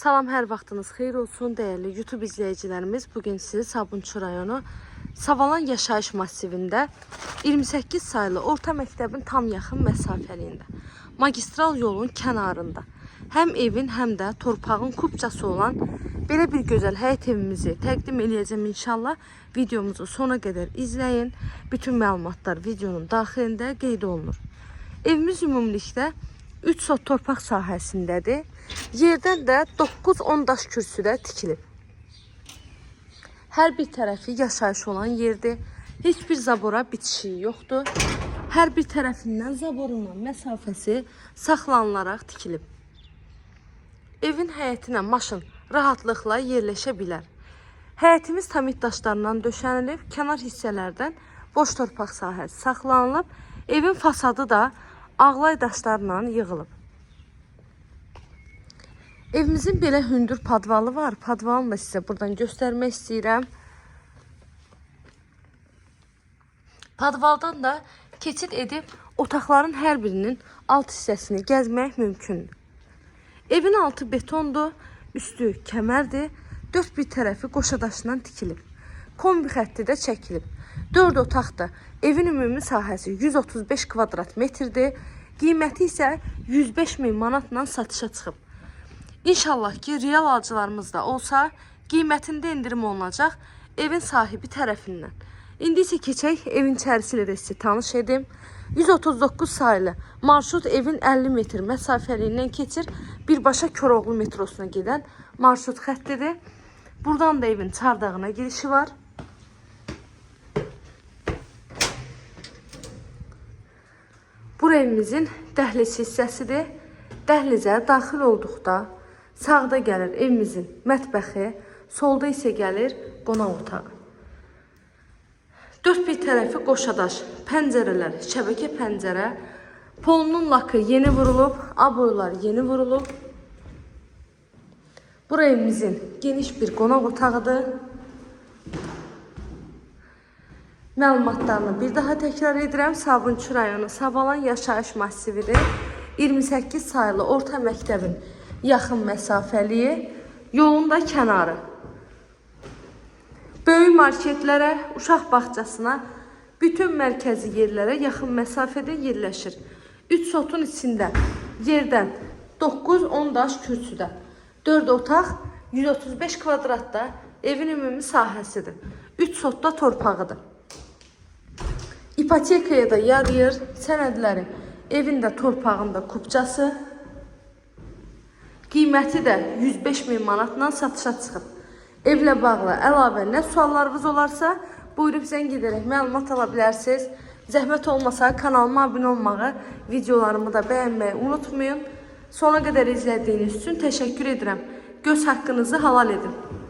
Salam, hər vaxtınız xeyir olsun, dəyərli YouTube izləyicilərimiz. Bugün sizi Sabunçu rayonu Savalan yaşayış massivində 28 saylı orta məktəbin tam yaxın məsafəliyində, magistral yolun kənarında həm evin, həm də torpağın kupçası olan belə bir gözəl həyət evimizi təqdim eləyəcəm inşallah. Videomuzu sona qədər izləyin. Bütün məlumatlar videonun daxilində qeyd olunur. Evimiz ümumilikdə 3 sot torpaq sahəsindədir. Yerdən də 9-10 daş kürsüdə tikilib. Hər bir tərəfi yaşayış olan yerdir. Heç bir zabora bitişiyi yoxdur. Hər bir tərəfindən zaborundan məsafəsi saxlanılaraq tikilib. Evin həyətinə maşın rahatlıqla yerləşə bilər. Həyətimiz tamit daşlarından döşənilib, kənar hissələrdən boş torpaq sahəsi saxlanılıb. Evin fasadı da ağlay daşlarla yığılıb. Evimizin belə hündür padvalı var. Padvalını da sizə buradan göstərmək istəyirəm. Padvaldan da keçid edib otaqların hər birinin alt hissəsini gəzmək mümkündür. Evin altı betondur, üstü kəmərdir, dörd bir tərəfi qoşa daşından tikilib. Kombi xətti də çəkilib. 4 otaqdır. Evin ümumi sahəsi 135 kvadrat metrdir. Qiyməti isə 105 min manatla satışa çıxıb. İnşallah ki, real alıcılarımız da olsa, qiymətində endirim olunacaq evin sahibi tərəfindən. İndi isə keçək evin içərisi ilə də sizi tanış edim. 139 saylı marşrut evin 50 metr məsafəliyindən keçir. Birbaşa Koroğlu metrosuna gedən marşrut xəttidir. Buradan da evin çardağına girişi var. Bura evimizin dəhliz hissəsidir. Dəhlizə daxil olduqda sağda gəlir evimizin mətbəxi, solda isə gəlir qonaq otağı. Dörd bir tərəfi qoşadaş, pəncərələr, şəbəkə pəncərə, polunun lakı yeni vurulub, aboylar yeni vurulub. Bura evimizin geniş bir qonaq otağıdır. Məlumatlarını bir daha təkrar edirəm. Sabunçu rayonu Savalan yaşayış massividir. 28 saylı orta məktəbin yaxın məsafəliyi, yolun da kənarı. Böyük marketlərə, uşaq bağçasına, bütün mərkəzi yerlərə yaxın məsafədə yerləşir. 3 sotun içində yerdən 9-10 daş kürsüdə 4 otaq 135 kvadratda evin ümumi sahəsidir. 3 sotda torpağıdır. İpotekaya da yarayır. Sənədləri evin də torpağın da kupçası. Qiyməti də 105 min manatla satışa çıxıb. Evlə bağlı əlavə nə suallarınız olarsa, buyurub zəng edərək məlumat ala bilərsiniz. Zəhmət olmasa kanalıma abunə olmağı, videolarımı da bəyənməyi unutmayın. Sona qədər izlədiyiniz üçün təşəkkür edirəm. Göz haqqınızı halal edin.